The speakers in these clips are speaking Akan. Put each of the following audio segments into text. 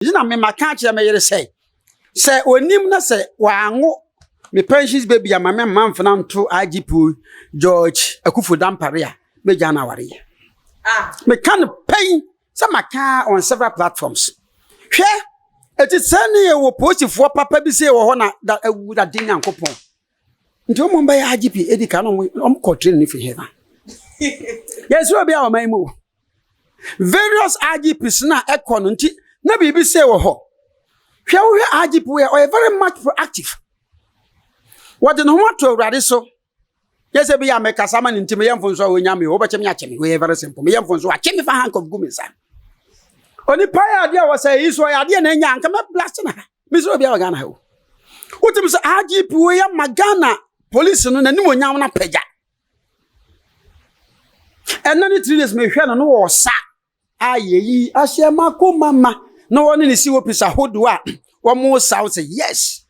Nti na me maka akyerɛ me yere sɛ, sɛ onim na sɛ wanwo me pensions baby ama me mma mfena nto IGP George Akufo Dampare a, megya no awareɛ. Ah. Meka no pɛn sɛ maka on several platforms. Hwɛ, ɛti sɛ ne yɛwɔ polisifoɔ papa bi sɛ wɔ hɔ na da awurade Nyankopɔn. Nti wɔn bɛyɛ IGP edi kan na wɔn kɔ training fi heaven. Yɛsrɛ obi a wɔn mu. Various IGPs na ɛkɔ no nti na biribi sɛ wɔ hɔ. Hwɛ wohwɛ IGP wɔ ɔyɛ very much proactive. Wɔde ne ho ato awurade so. Yɛ sɛ bi a mekasa ma ne nti meyɛ mfonso a wɔnya me wobɛkyɛ me akyɛ me. Wɔyɛ very simple. Meyɛ mfonso akyɛ me fa handcuff gu me nsa. Onipa yɛ adeɛ a wɔsɛ yi so ɔyɛ adeɛ na anya anka mɛ blast na ha. Mesrɛ obi a wɔ Ghana ha o. Wotumi sɛ IGP wei ama Ghana police no n'anim onyam no apagya. Ɛna ne 3 days mehwɛ no no wɔ sa ayɛ yi ahyɛ makoma ma na wɔne ne si wɔ pisa ahodoɔ a wɔn sa wo sɛ yes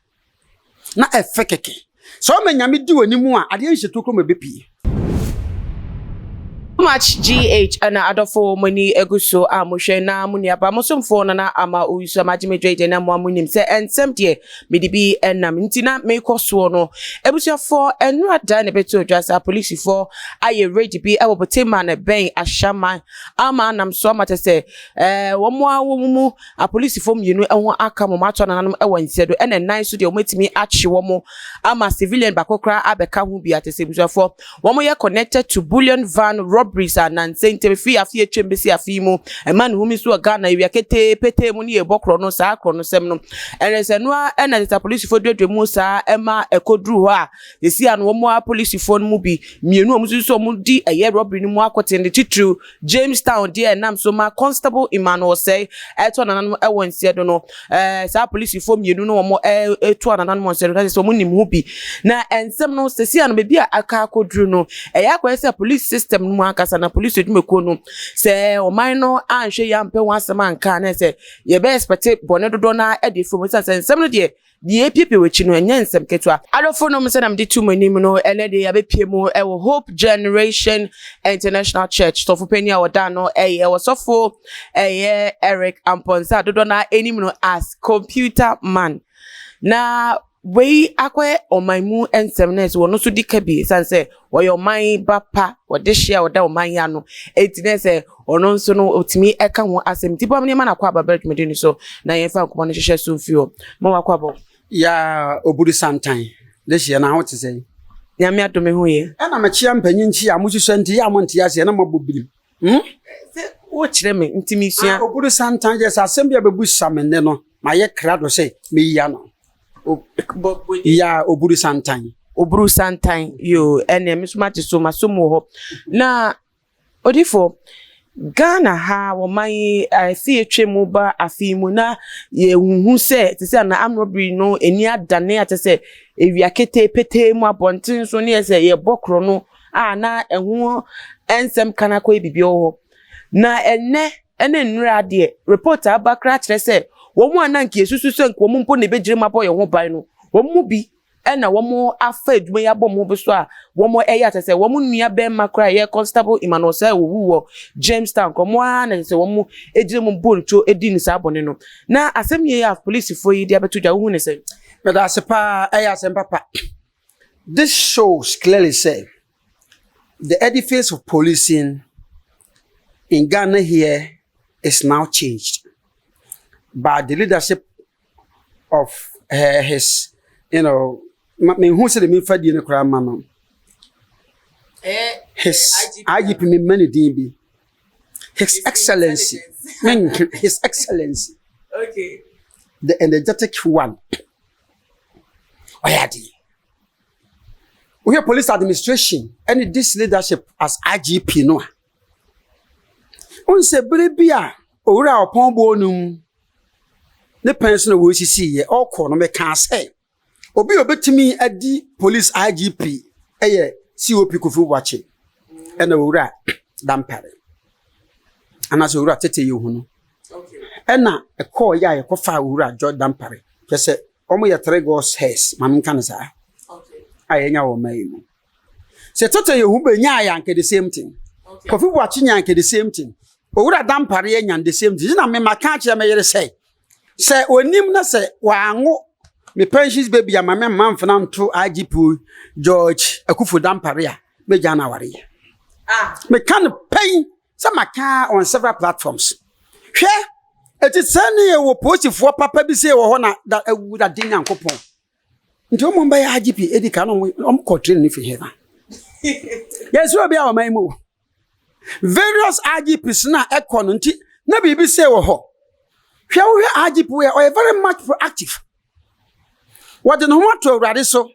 na ɛfɛ kɛkɛ. Sɛ ɔma nyame di w'anim a adeɛ nhyɛ tokuro ma ɛbɛpie. Too much GH ɛna adɔfo mo ani agu so a mohwɛ na mo nuaba mo somfoɔ Nana Ama Owusu ama agye me dwa agya na mo a monim sɛ ɛnsɛm deɛ mede bi ɛnam nti na mekɔ soɔ no abusuafoɔ ɛnora da na ɛbɛto dwa sɛ apolisifoɔ ayɛ raid bi ɛwɔ Boteman ɛbɛn Ashaiman ama anam so ama kyɛ sɛ ɛɛ wɔn a wɔn mu apolisifoɔ mmienu ɛho aka wɔn ato anananom ɛwɔ nsia do ɛna nnan so deɛ wɔatumi akye wɔn ama civilian baako koraa abɛka ho bi ate sɛ abusuafoɔ wɔn yɛ connected to bullion van robberies a nansa ntɛm fi afe atwam bɛsi afe yi mu ɛma ne humi so wɔ Ghana ewia ketee petee mu ne yɛ bɔ korɔ no saa korɔ no sɛm no ɛnɛ sɛ noa ɛna tete apolisifoɔ duadua mu saa ɛma ɛkɔduru hɔ a yɛsi ano wɔn apolisifoɔ no mu bi mmienu a wɔn nso so wɔn di ɛyɛ robbery no mu akɔten ne titiriw Jamestown deɛ ɛnam so ma Constable Emmanuel Sɛe ɛto anananom ɛwɔ nseɛ do no saa apolisifoɔ mmienu no wɔn ɛto anananom wɔ nseɛ do na kyerɛ sɛ wɔn nim ho bi na nsɛm no sɛsi ano baabi a aka akɔduru no ɛyɛ akɔyɛ sɛ police system no mu ankasa na police adwumakuo no sɛ ɔman no anhwɛ yɛ ampɛ ho asɛm anka na sɛ yɛbɛ expect bɔne dodoɔ no ɛde firi mu sɛ nsɛm no deɛ deɛ epiepie wɔ akyi no ɛnyɛ nsɛm ketewa. Adɔfo nom sɛ nam de tu mu anim no ɛnɛ de yɛabɛpie mu ɛwɔ Hope Generation International Church. Sɔfo panyin a wɔda no ɛyɛ wɔsɔfo ɛyɛ Eric Amponsa dodoɔ no anim no as Computer Man. Na wei akɔyɛ ɔman mu nsɛm na ɛsɛ wɔn nso di ka bi ɛsiane sɛ wɔyɛ ɔman ba pa wɔde hyia a wɔda ɔman yi ano eti na sɛ ɔno nso no otumi ɛka ho asɛm nti bɔm nneɛma na akɔ aba bɛrɛ dwumadi no so na yɛmfa nkɔmɔ no hyehyɛ so mfi hɔ ma wakɔ abɔ. Ya oburu santan de hyia na ho te sɛ. Nyame adome ho yɛ. Ɛna mekyia mpanyin nkyi a mosusua nti yɛ a monte aseɛ na moabɔ birim. Hmm? Sɛ wokyerɛ me nti mesua. Oburu santan yɛ sɛ asɛm bi a bɛbu sa me nnɛ no mayɛ krado sɛ meyi ano. Ya oburu santan. Oburu santan yo ɛnna me nso mate so maso mu wɔ hɔ na odifo Ghana ha wɔman yi afe atwa mu ba afe mu na yɛhuhu sɛ te sɛ na armed robbery no ani adane ate sɛ ewia ketee petee mu abɔnten so ne yɛ sɛ yɛbɔ korɔ no a na ɛho nsɛm kan akɔyɛ biribi wɔ hɔ na ɛnɛ ɛne nnura adeɛ report aba koraa kyerɛ sɛ wɔn a na nka esusu sɛ nka wɔn mpo na ebɛgyina mu abɔ yɛn ho ban no wɔn mu bi ɛna wɔn afa adwuma yi abɔ wɔn ho so a wɔn ɛyɛ akyɛ sɛ wɔn nua bɛrima koraa yɛ Constable Emmanuel sɛ owu wɔ Jamestown kɔ wɔn ara na sɛ wɔn gyina mu bɔ ntuo edi ne saa bɔne no na asɛm yie a polisifoɔ yi de abɛto dwa wohu ne sɛ. Meda ase paa ɛyɛ asɛm papa. This shows clearly sɛ the edifice of policing in Ghana here is now changed by the leadership of his, mehu sɛ de memfa die no koraa ma no. His IGP memma ne din bi. His Excellency, His Excellency, the energetic one. Ɔyɛ adeɛ. Wohwɛ police administration ɛne this leadership as IGP no a. Wohu sɛ bere bi a owura ɔpɔn bɔɔ no mu ne pɛn so na wɔresisi yɛ ɔkɔ no mekaa sɛ obi a obetumi adi police IGP ɛyɛ COP Kofi Boakye ɛna owura Dampare anaasɛ owura Tete Yehu no ɛna ɛkɔɔ yɛ a yɛkɔfa owura George Dampare kyɛ sɛ wɔn yɛ three God's hairs maame nka no saa a yɛnya wɔ ɔman yi mu sɛ Tete Yehu bɛnya yɛ anka the same thing, Kofi Boakye nya anka the same thing, owura Dampare anya the same thing. Na mema ka kyerɛ me yere sɛ Sɛ onim na sɛ wanwo me pensions baby ama me amma mfena nto IGP George Akufo Dampare a, mɛgya no awareɛ. Ah. Meka no pɛn sɛ maka on several platforms. Hwɛ, ɛti sɛ ne yɛwɔ polisifoɔ papa bi sɛ wɔ hɔ na da awurade Nyankopɔn. Nti wɔn bɛyɛ IGP edi kan wɔn kɔ train ne fi hɛn. Yɛsɛ obi a wɔn mu. Various IGPs na ɛkɔ no nti na biribi sɛ wɔ hɔ. Hwɛ wohwɛ IGP wɔ ɔyɛ very much proactive. Wɔde ne ho ato awurade so.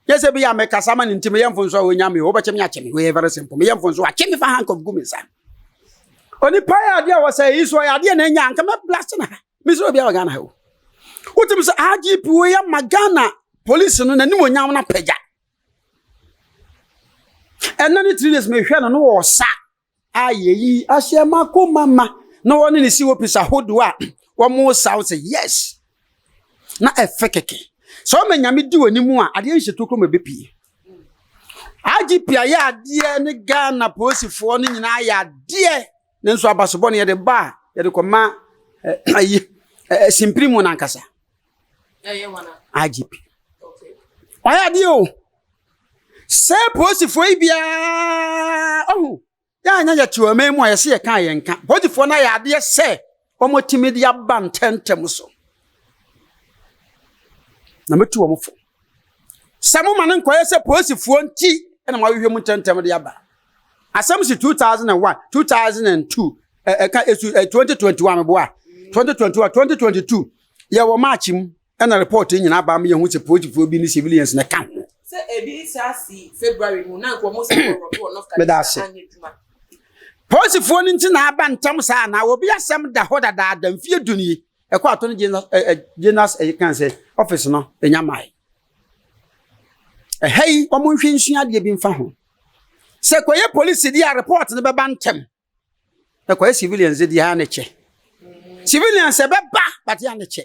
Yɛ sɛ bi a mekasa ma ne nti meyɛ mfonso a wɔnya me wobɛkyɛ me akyɛ me. Wɔyɛ very simple. Meyɛ mfonso akyɛ me fa handcuff gu me nsa. Onipa yɛ adeɛ a wɔsɛ yi so ɔyɛ adeɛ na anya anka mɛ blast na ha. Mesɛ obi a wɔ Ghana ha o. Wotumi sɛ IGP wɔ yɛ ma Ghana police no n'anim onyam no apagya. Ɛnna ne 3 days mehwɛ no no wɔ ɔsa ayɛ yi ahyɛ m'akoma ma na wɔne ne COPs ahodoɔ a wɔn sa wo sɛ yes na ɛfɛ kɛkɛ sɛ ɔma nyame di w'anim a adeɛ nhyɛ tokuro ma ɛbɛpie. IGP ayɛ adeɛ ne Ghana polisifoɔ no nyinaa ayɛ adeɛ ne nso abasobɔ no yɛde ba a yɛde kɔma ayi simpiri mu nankasa IGP ɔyɛ adeɛ o sɛ polisifoɔ yi biara ɔho yɛ anya yɛte ɔman mu a yɛsɛ yɛka yɛn nka polisifoɔ no ayɛ adeɛ sɛ wɔatumi de aba ntɛmntɛm so na mɛtu wɔn fo sɛ moma no nkɔyɛ sɛ polisifoɔ nti na moahwehwɛ mu ntɛmntɛm de aba asɛm si 2001 2002 ɛka esu 2021 meboa 2021 2022 yɛwɔ march mu ɛna report nyinaa ba ma yɛhu sɛ polisifoɔ bi ne civilians na ɛka ho. Sɛ ebi saa si February mu na nka wɔn sɛ wɔrɔbo wɔ North Meda Carolina ase. anyɛ adwuma. Polisifoɔ no nti na aba ntɛm saa na obi asɛm da hɔ dadaada mfie du nie ɛkɔ ato no general ɛ general ɛyɛ kan sɛ office no enya mae. Ɛha yi wɔn nhwɛ nsua adeɛ bi mfa ho. Sɛ kɔyɛ polisi deɛ a report no bɛba ntɛm. Ɛkɔyɛ civilians deɛ a ne kyɛ. Civilians ɛbɛba but yɛ ne kyɛ.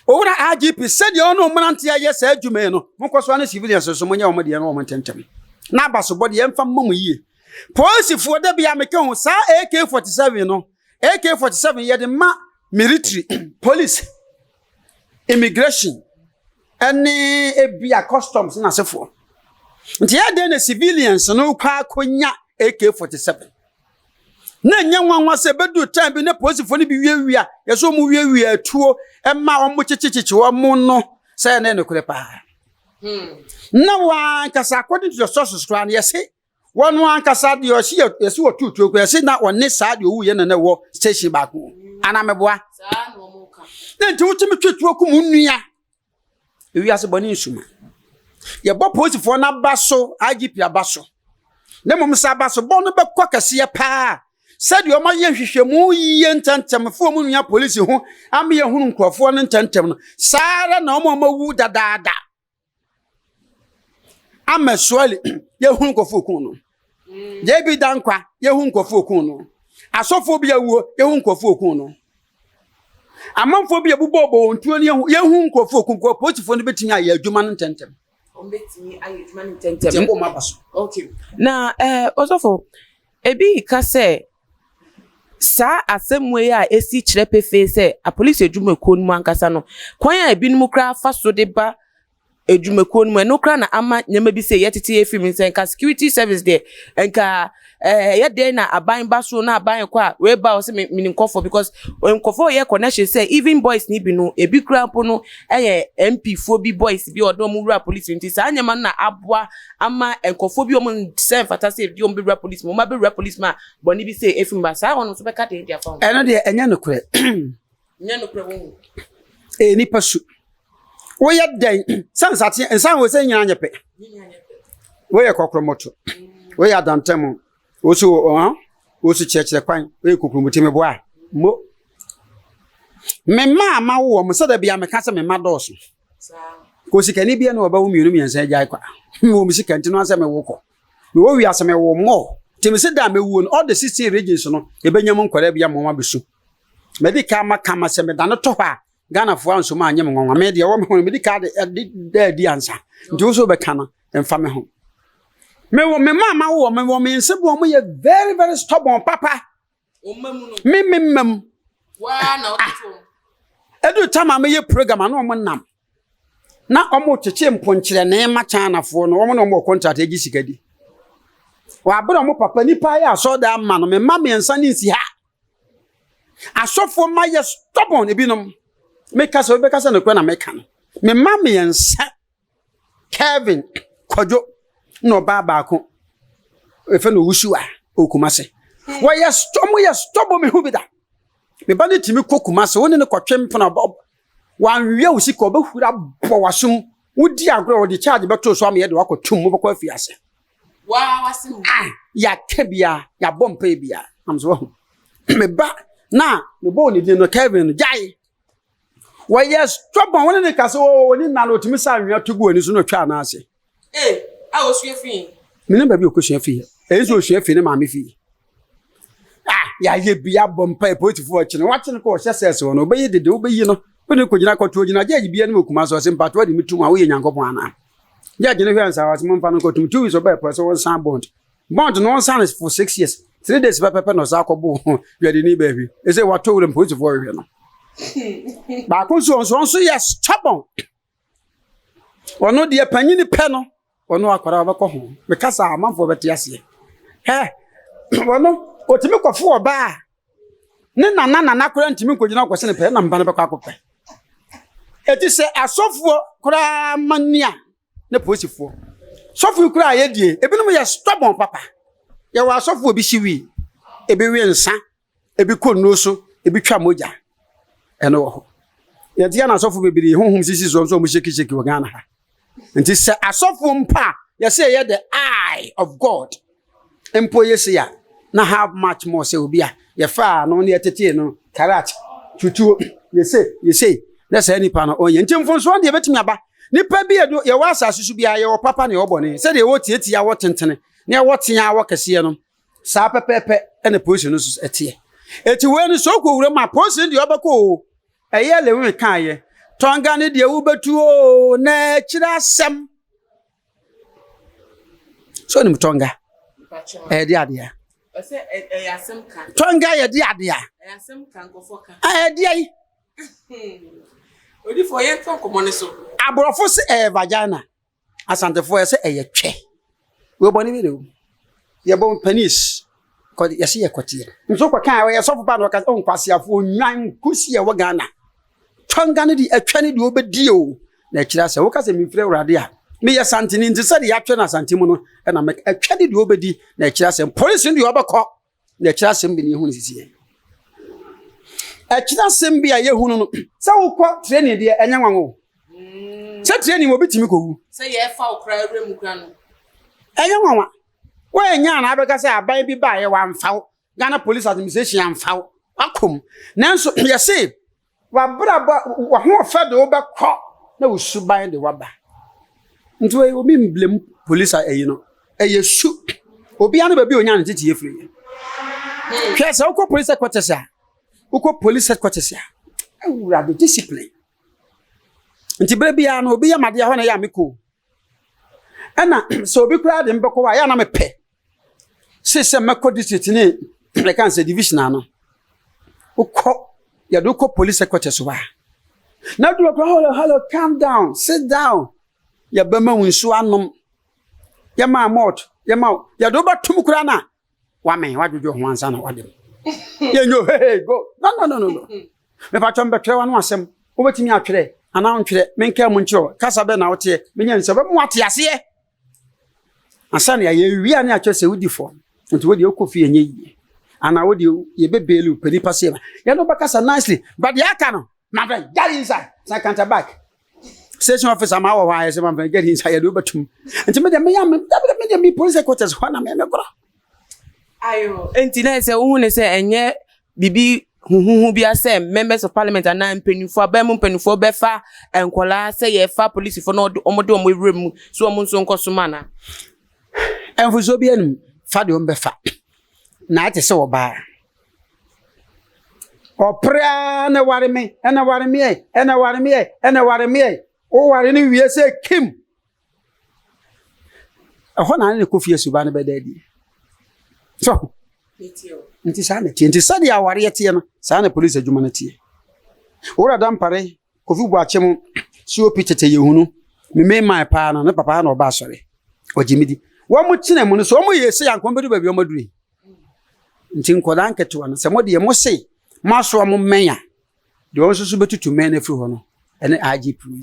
Owura IGP sɛdeɛ ɔne mmeranteɛ ayɛ saa adwuma yi no, monkɔ so ne civilians nso monyɛ wɔn deɛ no wɔn ntɛntɛm. Na abasobɔ deɛ ɛmfa mma mo yie. Polisifoɔ da bi a meka ho saa AK-47 no, AK-47 yɛde ma military, police, immigration, ɛne ebia customs na asefoɔ. Nti yɛ dɛn na civilians no kɔ akɔnya AK-47? Na ɛnyɛ nwanwa sɛ bɛdu time bi na polisifoɔ no bi wiawia, yɛsɛ wɔn wiawia atuo ɛma wɔn kyekyekyekye wɔn no sɛ ɛna nokorɛ paa. Na wɔn ankasa according to the sources koraa no yɛse wɔn ankasa deɛ ɔsi yɛsi wɔ tuutuo koraa yɛse na wɔne saa deɛ owu yɛ na na ɛwɔ station baako anamɛboa. Saa na wɔn ka. Na nti wotumi twe tuo kum nua. Ewiase bɔne nsuma. Yɛbɔ polisifoɔ no aba so, IGP aba so. Na mmom sɛ abasobɔ no bɛkɔ kɛseɛ paa sɛdeɛ ɔma yɛ nhwehwɛmu yie ntɛntɛm fo wɔn nua polisi ho ama yɛhunu nkurɔfoɔ no ntɛntɛm no saa ara na wɔn a wɔawu dadaada ama suali yɛhunu nkurɔfoɔ kun no JB Dankwa yɛhu nkurɔfoɔ kun no asɔfoɔ bi awuo yɛhu nkurɔfoɔ kun no amanfoɔ bi abobɔbɔ wɔn tuo no yɛhu yɛhu nkurɔfoɔ kun kɔ polisifoɔ no bɛtumi ayɛ adwuma no ntɛntɛm. Wɔn bɛtumi ayɛ adwuma no ntɛntɛm. Tiɛ bɔ aba so. Okay. Na ɔsɔfo ebi ka sɛ saa asɛm wei a esi kyerɛ pefee sɛ apolisi adwumakuo no mu ankasa no kwan a ebinom koraa fa so de ba adwumakuo no mu ɛno koraa na ama nneɛma bi sɛ yɛtete efiri mu sɛ nka security service deɛ nka ɛyɛ dɛn na aban ba so na aban kɔ a wei ba ɔsɛ mi nkɔfo because nkɔfo yɛ connection sɛ even boys ni bi no ebi koraa mpo no ɛyɛ MP foɔ bi boys bi ɔde wɔn wura police nti saa nneɛma no na aboa ama nkɔfo bi wɔn sɛ mfata sɛ ebi wɔn bɛwura police mu wɔn abɛwura police mu a bɔnne bi sɛ efiri mu ba saa wɔn nso bɛka deɛ ɛdi afa ho. Ɛno deɛ ɛnyɛ nokorɛ. Nyɛ nokorɛ wɔn mu. Ɛyɛ nipa su. Woyɛ dɛn sɛ nsateɛ nsan wɔ sɛ nyinaa nyɛ pɛ. Woyɛ kɔkorɔmɔto. Woyɛ adantam. Wosi ɔhɔn. Wosi kyerɛkyerɛ kwan. Woyɛ kokuromoti meboa. Mo. Me mma a mawo wɔn sɛ da bia meka sɛ me mma dɔɔso. Kò sikani bia na ɔbɛwo mmienu mmiɛnsa agyae kwa. Mewɔ me sika nti no asɛ mewo kɔ. Mewɔ wiase mewo mmɔ. Nti me se da a mewuo no all the 16 regions no yɛbɛnya mu nkwadaa bi ama wɔn abɛsu. Mede ka ma ka ma sɛ meda no tɔ hɔ a Ghanafoɔ anso ma anyɛ me nwanwa. Me deɛ ɛwɔ me ho no mede ka de de da adi ansa. Nti wo so wobɛka no mfa me ho. Mewɔ me mma a mawo wɔn mewɔ me nse bo wɔn yɛ very very stubborn papa. Me me mma mu. Waa na ɔtete wɔn. Edu Edu tam a meyɛ program a na wɔn nam na wɔn kyekye mponkyerɛnee ma Chinafoɔ no, wɔn na wɔn wɔ contract agye sika di. Wɔabere wɔn papa nipa ayɛ asɔɔdan ama no, me mma mmiɛnsa ne nsi ha. Asɔfoɔ mma yɛ stubborn ebinom. Meka sɛ wobɛka sɛ nokorɛ na meka no. Me mma mmiɛnsa, Kevin, Kwadwo, na ɔbaa baako, efe no Owusu a ɔwɔ Kumase. Wɔyɛ stubborn, yɛ stubborn mehu bi da. Me ba no tumi kɔ Kumase, wo ne no kɔtwe mpena, wanwia wo sika, ɔbɛhura bɔ w'asom. Wodi agorɔ, ɔde charge bɛto so ama yɛde wakɔtum, mobɛkɔ afiase. Ah, yɛaka bia, yɛabɔ mpae bia. Am so wahu. Me ba na mebɔɔ ne din no Kevin no gyae. Wɔyɛ stubborn, wɔne ne kasa wɔ wɔne nna no otumi sa anwea to gu ani so na otwa anaase. Ee, a osua fi. Menim baabi okosua fi. Ɛyɛ sɛ osua fi ne maame fi. Ah, yɛayɛ bi abɔ mpae polisifoɔ akyi no, wakye no kɔ ɔhyɛ sɛs hɔ no, wobɛyɛ dede, wobɛyi no, wode kɔgyina kɔto ogyina gyɛgye bi anim okuma so ɔse mpatoa de metum a woyɛ Nyankopɔn anaa? Judge no hwɛ nsa ɔse momfa no nkɔtum 2 weeks ɔbɛɛ pɛ sɛ wɔnsan bond. Bond no wɔnsan no for 6 years. 3 days pɛpɛpɛ na ɔsan akɔbo dwadini baabi. Ɛsɛ watɔ wuram polisifoɔ hwehwɛ no. Baako nso ɔnso ɔnso yɛ stubborn. Ɔno deɛ panyini pɛ no ɔno akwadaa ɔbɛkɔ ho. Meka saa amanfoɔ bɛte aseɛ. Hɛ ɔno ɔtumi kɔfo ɔbaa ne nana nana koraa ntumi nkɔgyina kɔse ne pɛ na mba no bɛkɔ akɔpɛ. Ɛti sɛ asɔfoɔ koraa ma ni a ne polisifoɔ. Sɔfo yi koraa yɛdie ebinom yɛ stubborn papa. Yɛwɔ asɔfoɔ bi hye wii, ebi we nsa, ebi kɔ nnuro so, ebi twa mogya. Ɛno wɔ hɔ. Yɛte yɛn asɔfo bebree honhom sisi soɔ nso wɔn shake shake wɔ Ghana ha. Nti sɛ asɔfo mpo a yɛsɛ yɛyɛ the eye of God mpo yɛ sei a na how much more sɛ obi a yɛfaa no ne yɛtetee no karat tutuo yɛse yɛse na saa nipa no ɔnyɛ. Nti mfonsoɔ deɛ ɛbɛtumi aba. Nipa bi a yɛwɔ asase so biara yɛwɔ papa ne yɛwɔ bɔne. Sɛdeɛ yɛwɔ tietia wɔ tentene ne yɛwɔ tea wɔ kɛseɛ no Saa pɛpɛɛpɛ na polisi no nso teɛ. Eti wei no sɛ ɔkɔ wuram a polisi no deɛ ɔbɛkɔ o. Ɛyɛ Lewin kaeɛ. Tɔnga no deɛ wobɛtu o na akyire asɛm. So onim tɔnga? Ɛyɛ de adeɛ. Tɔnga yɛ de adeɛ. Ɛyɛ deɛ yi. Odifoɔ yɛn tɔ nkɔmɔ no so. Aborɔfo se ɛyɛ vagina. Asantefoɔ yɛsɛ ɛyɛ twɛ. Wei bɔne bi na ɛwɔ mu. Yɛbɔ panis yɛsɛ yɛ kɔteɛ. Nso kɔka a ɔyɛ sɔfo ba na ɔka sɛ nkwaseafoɔ nwan nkusi ɛwɔ Ghana. Twanga no de atwa ne deɛ ɔbɛdi o. Na ɛkyerɛ sɛ woka sɛ memfiri Awurade a meyɛ santene nti sɛdeɛ yɛatwɛ no asante mu no ɛna mɛka atwa ne deɛ ɔbɛdi na ɛkyerɛ sɛ polisi no deɛ ɔbɛkɔ na ɛkyerɛ asɛm bi na yɛhu no sisi yɛn. Ɛkyerɛ asɛm bi a yɛhu no no sɛ wokɔ training deɛ ɛnyɛ nwanwa o. Sɛ training obi tumi kɔwu. Sɛ yɛfa wo koraa awura mu koraa no. Ɛnyɛ nwanwa. Woanya na abɛka sɛ aban bi baeɛ wamfa wo. Ghana Police Administration amfa wo. Wakɔ mu. Nanso yɛse W'abrabɔ, w'ahoɔfɛ de wo bɛkɔ na wo suban de w'aba. Nti wei obi mblem police a ɛyi no, ɛyɛ su. Obiara ne baabi a onya ne nteteɛ firi yɛ. Hwɛ sɛ wokɔ police headquarters a, wokɔ police headquarters a, awurade discipline. Nti berɛ biara no obi yɛ madeɛ hɔ na ɛyɛ a mekɔ. Ɛna sɛ obi koraa de mbɛkɔ hɔ a, ɛyɛ a na mepɛ. Se sɛ mɛkɔ district ne ɛka sɛ division ano wokɔ yɛde wokɔ police headquarters hɔ a na duro kɔ hello hello calm down sit down yɛbɛma wo nsuo anom yɛma malt yɛma yɛde wobɛtom koraa na wamɛn wadwodwo ho ansa na wade yɛnyɛ hey hey go no no no no no mepatwɔ mbɛtwerɛ wano asɛm wobɛtumi atwerɛ anaa wontwerɛ menka mu nkyerɛ kasa bɛ na woteɛ menyɛ nsɛ bɛma wate aseɛ Ansa na yɛawie a ne akyerɛ sɛ wodi fɔ nti wo deɛ wokɔ fie ɛnyɛ yie anaa wo deɛ yɛbɛbeeli wo pɛ nipa sɛ yɛne wobɛkasa nicely but deɛ aka no my friend get inside san counter back station officer ma wɔ hɔ a yɛsɛ my friend get inside yɛde wobɛtum nti me deɛ meyɛ me me deɛ me police headquarters hɔ na me mekora. Ayo nti na sɛ wohu ne sɛ ɛnyɛ biribi huhuhu biara sɛ members of parliament anaa mpanyinfoɔ aban mu mpanyinfoɔ bɛfa nkwadaa sɛ yɛfa polisifoɔ na wɔde wɔn awura mu so wɔn nso nkɔsom anaa. Mfomsoɔ biara nnim, fa deɛ wɔbɛfa na ayɛ te sɛ ɔbaa. Ɔpere ara na ware me, ɛna ware me ɛ, ɛna ware me ɛ, ɛna ware me ɛ. Woware no wie sɛ kim. Ɛhɔ na ne kɔ fie suban no bɛda adi. So nti saa na ɛteɛ. Nti sɛdeɛ awareɛ teɛ no, saa na polisi adwuma no teɛ. Owura Dampare, Kofi Boakye mo, COP tete yɛhunu, me main man paa no, ne papa na ɔba asɔre. Ɔgye me di. Wɔn mo tena mu no, sɛ wɔn yɛ sei anka wɔn bɛdu baabi wɔn aduru yi. Nti nkwadaa nketewa no, sɛ mo deɛ mo se mo asoa mo mmɛn a, deɛ wɔn nso so bɛtutu mmɛn no afiri hɔ no, ɛne IGP yi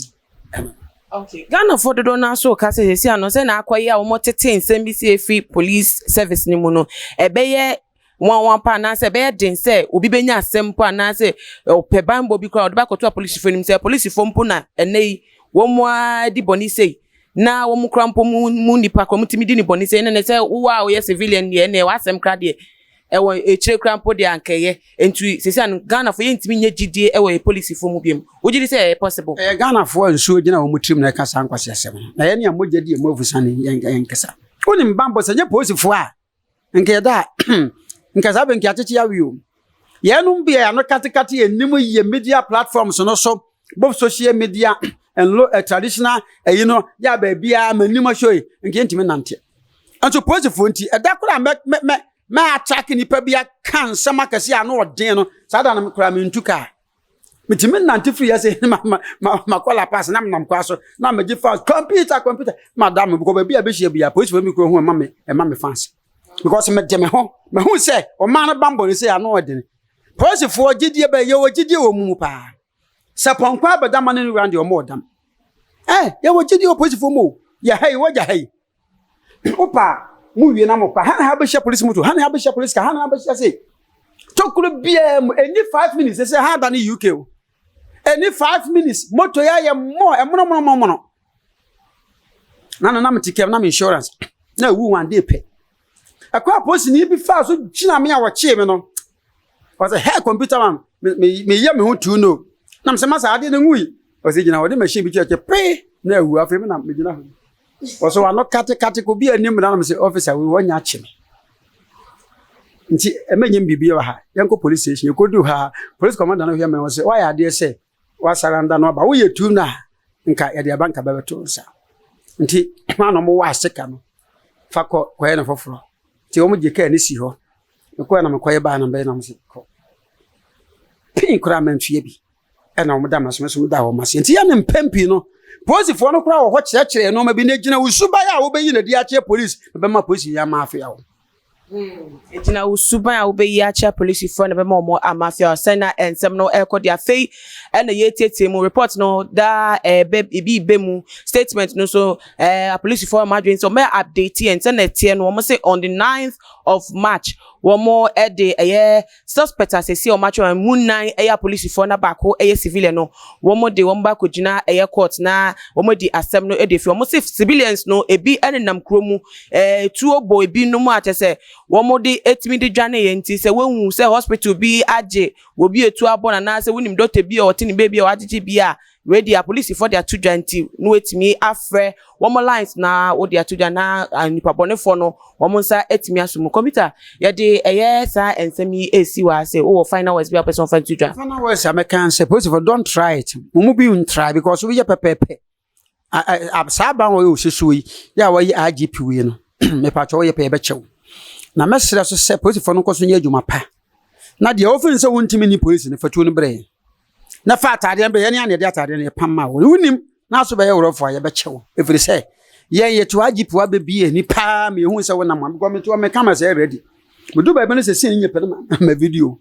ɛno. Okay. Ghanafoɔ dodoɔ no ara nso reka sɛ seesei ano sɛ na akɔyɛ a wɔtete nsɛm bi si efiri police service no mu no, ɛbɛyɛ nwanwa pa anaasɛ ɛbɛyɛ den sɛ obi bɛnya asɛm mpo anaasɛ ɔpɛ banbɔ bi koraa ɔde bɛakɔto apolisifoɔ anim sɛ apolisifoɔ mpo na ɛnɛ yi wɔn ara di bɔne sei na wɔn kora mpo mu mu nipa kora wɔtumi di ne bɔne sei ɛnɛ sɛ wo a woyɛ civilian deɛ ɛnɛ w'asɛm kora deɛ ɛwɔ akyire kora mpo deɛ ankɛyɛ nti sɛsi ano Ghanafoɔ yɛntumi nyɛ gyidie ɛwɔ yɛ polisifoɔ mu biom. Wogye di sɛ ɛyɛ possible? Ɛyɛ Ghanafoɔ a nsuo gyina wɔn tirim na ɛka saa nkwaseasɛm no. Na yɛne a mogya di yɛn mu afusane yɛnkasa. Wonim bammɔ sɛ nyɛ polisifoɔ a Nka yɛda a, nka saa bɛ nka akyekye awe o. Yɛnom bi a ano katekate yɛnim yɛ media platforms no so, both social media and lo, uh, traditional ɛyi no, yɛ a baabiara m'anim ahyɛ yi, nka yɛntumi nante. Nso polisifoɔ nti, ɛda koraa mɛ mɛ mɛ mɛ attack nipa bi aka nsɛm akɛse a ano ɔden no, saa da no koraa mentu kaa. Metumi nante firi ase ma ma ma makɔ La Paz na menam kwa so na megye fans computer computer ma da me because baabi a bɛhyia bi a polisifoɔ mi kura hu ɛma me ɛma me fans because mede me ho mehu sɛ ɔman no bambɔ no sɛ ano ɔden polisifoɔ gyidie bɛ yɛwɔ gyidie wɔ mu paa sɛ pɔnkɔ abɛda ma ne ne wura deɛ ɔmo ɔdam ɛ yɛwɔ gyidie wɔ polisifoɔ mu o yɛ ha yi wɔgya ha yi Wopa a, mo wie na mokɔ. Ha na ha bɛhyia polisi moto, ha na ha bɛhyia polisi car, ha na ha bɛhyia sei. Tokuro biara mu, ɛni 5 minutes, sɛ ha da ne UK o. Ɛni 5 minutes, moto yɛ ayɛ mmɔ, ɛmonomonomono. Na na nam te kɛm, na me insurance, na ewu one day pɛ. Ɛkɔ a polisi ni bi faa so gyina me a wɔkyee me no. Ɔsɛ, "Hey, computer man, me me me yɛ me ho tu no." Na me sɛ, "Masa adeɛ no nwui." Ɔsɛ gyina hɔ, ɔde machine bi kyerɛkyerɛ pee na awu afei me na me gyina hɔ. Ɔsɛ wano katekate kɔ bi anim na me sɛ officer wei wɔnya akye me. Nti ɛmɛnyɛ biribi wɔ ha. Yɛnkɔ police station. Yɛkɔdu ha, police commander no hwɛ me ɔsɛ wayɛ adeɛ sɛ wasaranda no aba. Woyɛ tu no a nka yɛde aba nka bɛbɛto nsa. Nti wɔn a na wɔwɔ aseka no fa kɔ kɔyɛ no foforɔ. Nti wɔn gye kaa no si hɔ. Mekɔɛ na mekɔyɛ baa na mbɛyɛ na wɔn sɛ kɔ. Pii koraa mantua bi. Ɛna wɔn da m'ase, me da wɔn ase. Nti yɛ ne mpɛn pii no, polisifoɔ no koraa wɔ hɔ kyerɛkyerɛ nneɛma bi na egyina wo suban a wobɛyi na di akyerɛ polisi na bɛma polisi yɛ ama afei awo. Egyina wo suban a wobɛyi akyerɛ polisifoɔ na bɛma wɔn ama afei awo. Sɛn na nsɛm no ɛrekɔ de afei ɛna yɛretietie mu report no daa ɛbɛ ebi bɛ mu statement no so apolisifoɔ wɔn adwene sɛ wɔn bɛ update yɛn sɛ na ɛteɛ no. Wɔn se on the 9th of March wɔn ɛde ɛyɛ suspect a sɛsi a wɔn atwerɛ wɔn mu nnan yɛ apolisifoɔ na baako yɛ civilian no, wɔn de wɔn ba akɔgyina ɛyɛ court na wɔn adi asɛm no de afi. Wɔn se civilians no ebi nenam kuro mu, tuo bɔ ebinom a kyerɛ sɛ wɔn de etumi de dwane yɛ. Nti sɛ wɔahu sɛ hospital bi agye obi etuo abɔ no anaasɛ wonim doctor bi a ɔte ne baabi a wagyegye bi a, wei deɛ apolisifoɔ de ato dwa nti na wɔatumi afrɛ wɔn lines na wɔde ato dwa na nipa bɔnefoɔ no wɔn nsa atumi aso mu. Computer, yɛde ɛyɛ saa nsɛm yi esi wɔ ase. Wowɔ final words bi a wopɛ sɛ wɔfa nto dwa? Final words a mɛka sɛ polisifoɔ, don't try it. Mo mu bi ntry because woyɛ pɛpɛɛpɛ. Saa ban wɔyɛ osusuo yi yɛ a wɔyɛ IGP wei no, mepatwɛ wɔyɛ pɛ yɛbɛkyɛw. Na mɛsrɛ so sɛ polisifoɔ no nkɔ so nyɛ adwuma pa. Na deɛ wofiri sɛ wontumi ni polisi no fatuo no brɛ yɛn. Na fa ataadeɛ no brɛ yɛn ne a yɛde ataadeɛ no yɛpam ma wo. Wonim na so bɛyɛ worɔfo a yɛbɛkyɛw. Ɛfiri sɛ yɛn yɛte hɔ IGP wa bɛbie ani paa ma yɛhu sɛ wonam a because mete hɔ me camera sɛ ready. Medu baabi no sɛ scene nyɛ pɛ no ma video.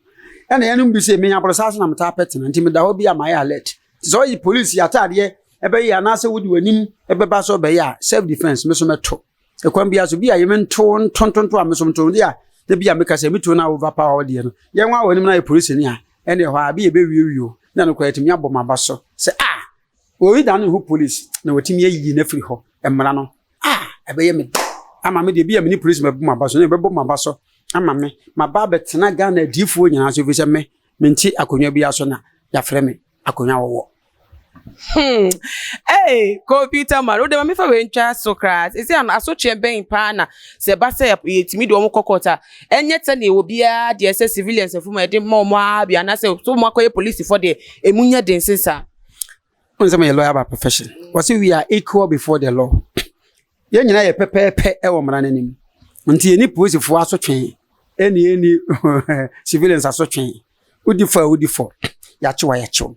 Ɛna yɛnom bi sɛ menya aborosa so na metaa pɛ tena nti meda hɔ bi a mayɛ alert. Nti sɛ ɔyɛ polisi ataadeɛ ɛbɛyɛ anaasɛ wode w'anim ɛbɛba sɛ ɔbɛyɛ a self defence me so mɛto. Ɛkwan bi so bi a yɛmɛ nto ntontonto a me so nto deɛ a da bi a meka sɛ metuo no a overpower deɛ no yɛn wa w'anim na yɛ polisi ni a ɛne ɛhɔ a bi yɛbɛwiewie o na no koraa yɛtumi abɔ m'aba so sɛ a oyi da ne ho polisi na wɔtumi ayi no afiri hɔ mmara no a ɛbɛyɛ me ama me deɛ bi a me ne polisi mɛbɔ m'aba so na ɛbɛbɔ m'aba so ama me maba abɛtena Ghana adiifoɔ nyinaa so ɛfiri sɛ me mente akonnwa bi so na yɛafrɛ me akonnwa wɔwɔ. Hey, computer man, wo de ma me fa wei ntwa so koraa. Sisi ano asotwe bɛn paa na sɛ ba sɛ yɛtumi de wɔn kɔ court a, ɛnyɛ sɛdeɛ obiara deɛ sɛ civilians afum a yɛde ma wɔn ara bi anaasɛ so wɔn akɔyɛ polisifoɔ deɛ emu nyɛ den sen saa? Wɔn sɛ meyɛ lawyer by profession. Wɔsi we are equal before the law. Yɛn nyinaa yɛ pɛpɛɛpɛ wɔ mmara no anim. Nti yɛni polisifoɔ asotwe ɛne yɛni civilians asotwe. Wodi fɔ a wodi fɔ. Yɛakyew a yɛakyew.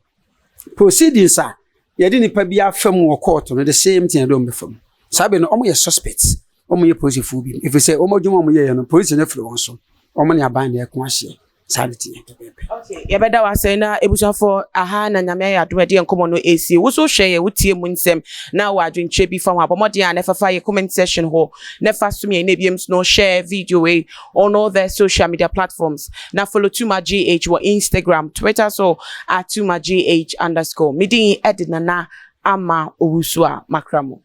Proceedings a yɛde nipa bi afa mu wɔ court no, the same thing yɛde wɔn bɛfa mu. Saa bɛ no, wɔn yɛ suspects, wɔn yɛ polisifoɔ bi, ɛfiri sɛ wɔn adwuma a wɔn yɛyɛ no, polisi no afiri wɔn so, wɔn ne aban na ɛko ahyeɛ. Saa ne teɛ pɛpɛɛpɛ. Okay, yɛbɛda w'asɛn na ebusuafoɔ aha na Nyame ayɛ adom ɛde yɛn nkɔmmɔ no esie. Wo so hwɛ yɛ, wotie mu nsɛm na wɔ adwenkyerɛ bi fa ho, abɔmmɔden a na ɛfafa yɛ comment section hɔ na ɛfa so mmiɛn na ebiem no share video wei on all the social media platforms na follow Tuma GH wɔ Instagram, Twitter so @TumaGH_. Medin ɛde Nana Ama Owusu a makra mo.